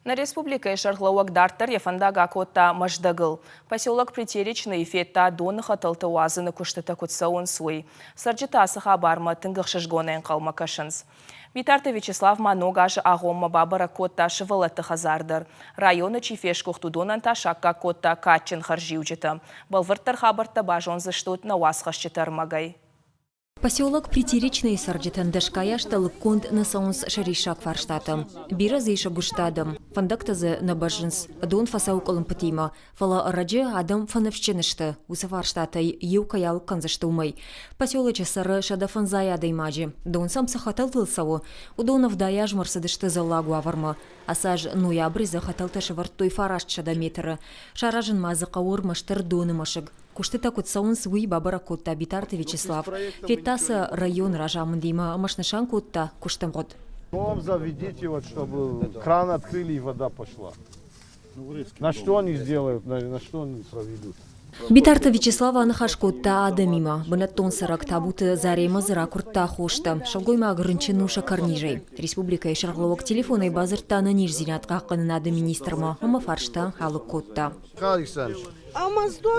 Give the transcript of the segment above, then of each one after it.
Нӕ республикӕйы сӕргълӕууӕг дарддӕр йӕ фӕндаг акодта Мӕздӕгыл. Поселок Притеречныйы федта доны хӕтӕлтӕ уадзыны куыстытӕ куыд цӕуынц, уый. Цӕрджытӕ ацы хабармӕ тынг ӕхсызгонӕй ӕнхъӕлмӕ кӕсынц. Битарты Вячеслав ма ног азы агъоммӕ бабӕрӕг кодта сывӕллӕтты хӕдзар дӕр. Районы чи фесгуыхт, уыдонӕн та саккаг кодта кадджын хӕрзиуджытӕ. Бӕлвырддӕр хабӕрттӕ базондзыстут нӕ уацхӕсджыты ӕрмӕгӕй. Поселок Притеречныйы цӕрджытӕн дӕсгай азтӕ лыггонд нӕ цӕуынц сӕ риссаг фарстатӕ. Бирӕ дзы ис ӕгуыст адӕм, фӕндӕгтӕ дзы нӕ бӕззынц, дон фӕцӕуы къуылымпытимӕ, фӕлӕ ӕрӕджы адӕм фӕныфсджын сты, уыцы фарстатӕй иу кӕй алыг кӕндзысты, уымӕй. Поселочы цӕры 105 адӕймаджы. Дон сӕм цы хӕтӕлтыл цӕуы, уыдон 70 азмӕ рцыдысты дзӕллаг уавӕрмӕ. Ацы аз ноябры дзы хӕтӕлтӕ сӕвӕрдтой 900 метры. Саразын ма дзы хъӕуы ӕрмӕстдӕр доны мӕсыг. Куыстытӕ куыд цӕуынц, уый бабӕрӕг кодта Битарты Вячеслав. Федта сӕ районы разамындимӕ ӕмӕ снысан кодта куыстӕмгъуыд. Дом заведите, вот, чтобы кран открыли и вода пошла. На что они сделают, на что они проведут? Битарты Вячеслав аныхас кодта адӕмимӕ. Бынӕттон цӕрӕг Табуты Заремӕ дзы ракуырдта хостӕ. Сылгоймаг рынчын у сӕкӕрнизӕй. Республикӕйы сӕргълӕууӕг телефонӕй бадзырдта ӕнӕниздзинад хъахъхъӕнынады министрмӕ ӕмӕ фарста алыг кодта. Александр,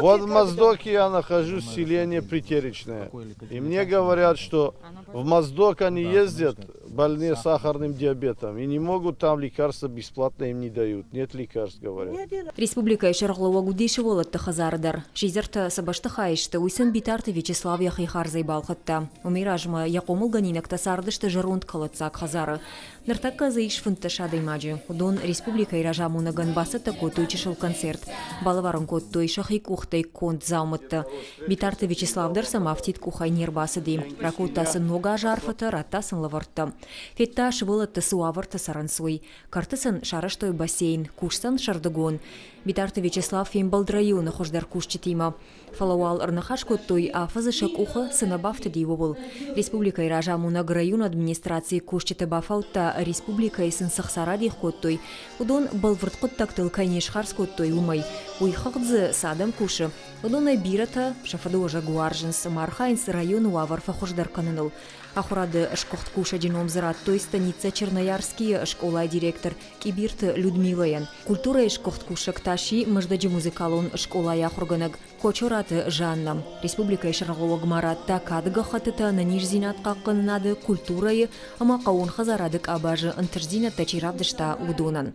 вот в Моздоке я нахожусь, селение Притеречное. И мне говорят, что в Моздок они ездят, больные сахарным диабетом, и не могут там лекарства бесплатно им не дают. Нет лекарств, говорят. Республикӕйы сӕргълӕууӕг уыди сывӕллӕтты хӕдзары дӕр. Сидзӕртӕ цы бӕстыхайы сты, уый сын Битарты Вячеслав йӕхи хардзӕй балхӕдта. Уымӕй размӕ йӕ хъомылгӕнинӕгтӕ цардысты зӕронд кӕлӕддзаг хӕдзары. Ныртӕккӕ дзы ис 15 адӕймаджы. Уыдон республикӕйы разамонӕгӕн бацӕттӕ кодтой чысыл концерт. Балӕвар ын кодтой сӕхи къухтӕй конд дзаумӕттӕ. Битарты Вячеслав дӕр сӕм афтид къухӕй не рбацыди. Ракодта сын ног азы арфӕтӕ, радта сын лӕвӕрттӕ. Федта, сывӕллӕттӕ цы уавӕрты цӕрынц, уый. Кӕрты сын сарӕзтой бассейн, кусдзӕн сӕрдыгон. Битарты Вячеслав фембӕлд районы хуыздӕр кусджытимӕ. Фӕлӕ уал ӕрныхас кодтой, афӕдзы сӕ къухы цы нӕ бафтыди, ууыл. Республикӕйы разамонӕг районы администрацийы кусджыты бафаудта, республикӕйы сын цы хца радих кодтой, уыдон бӕлвырд хъуыддӕгтыл кӕй не схардз кодтой, уымӕй. Уый хыгъд дзы цы адӕм кусы, уыдонӕй бирӕтӕ сӕ фыдыуӕзӕг уарзынц ӕмӕ архайынц районы уавӕр фӕхуыздӕр кӕныныл. Ахуырады сгуыхт кусӕджы ном дзы радтой станицӕ Черноярскийы скъолайы директор Къибирты Людмилӕйӕн. Культурӕйы сгуыхт кусӕг та сси Мӕздӕджы музыкалон скъолайы ахуыргӕнӕг Кочораты Жаннӕ. Республикӕйы сӕргълӕууӕг ма радта кады гӕххӕттытӕ ӕнӕниздзинад хъахъхъӕнынады, культурӕйы ӕмӕ хъӕууон хӕдзарады къабазы ӕнтыстдзинӕдтӕ чи равдыста, уыдонӕн.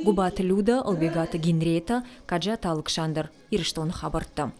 Гуыбаты Людӕ, Ӕлбегаты Генретӕ, Каджиаты Алыксандр, Ирыстоны хабӕрттӕ.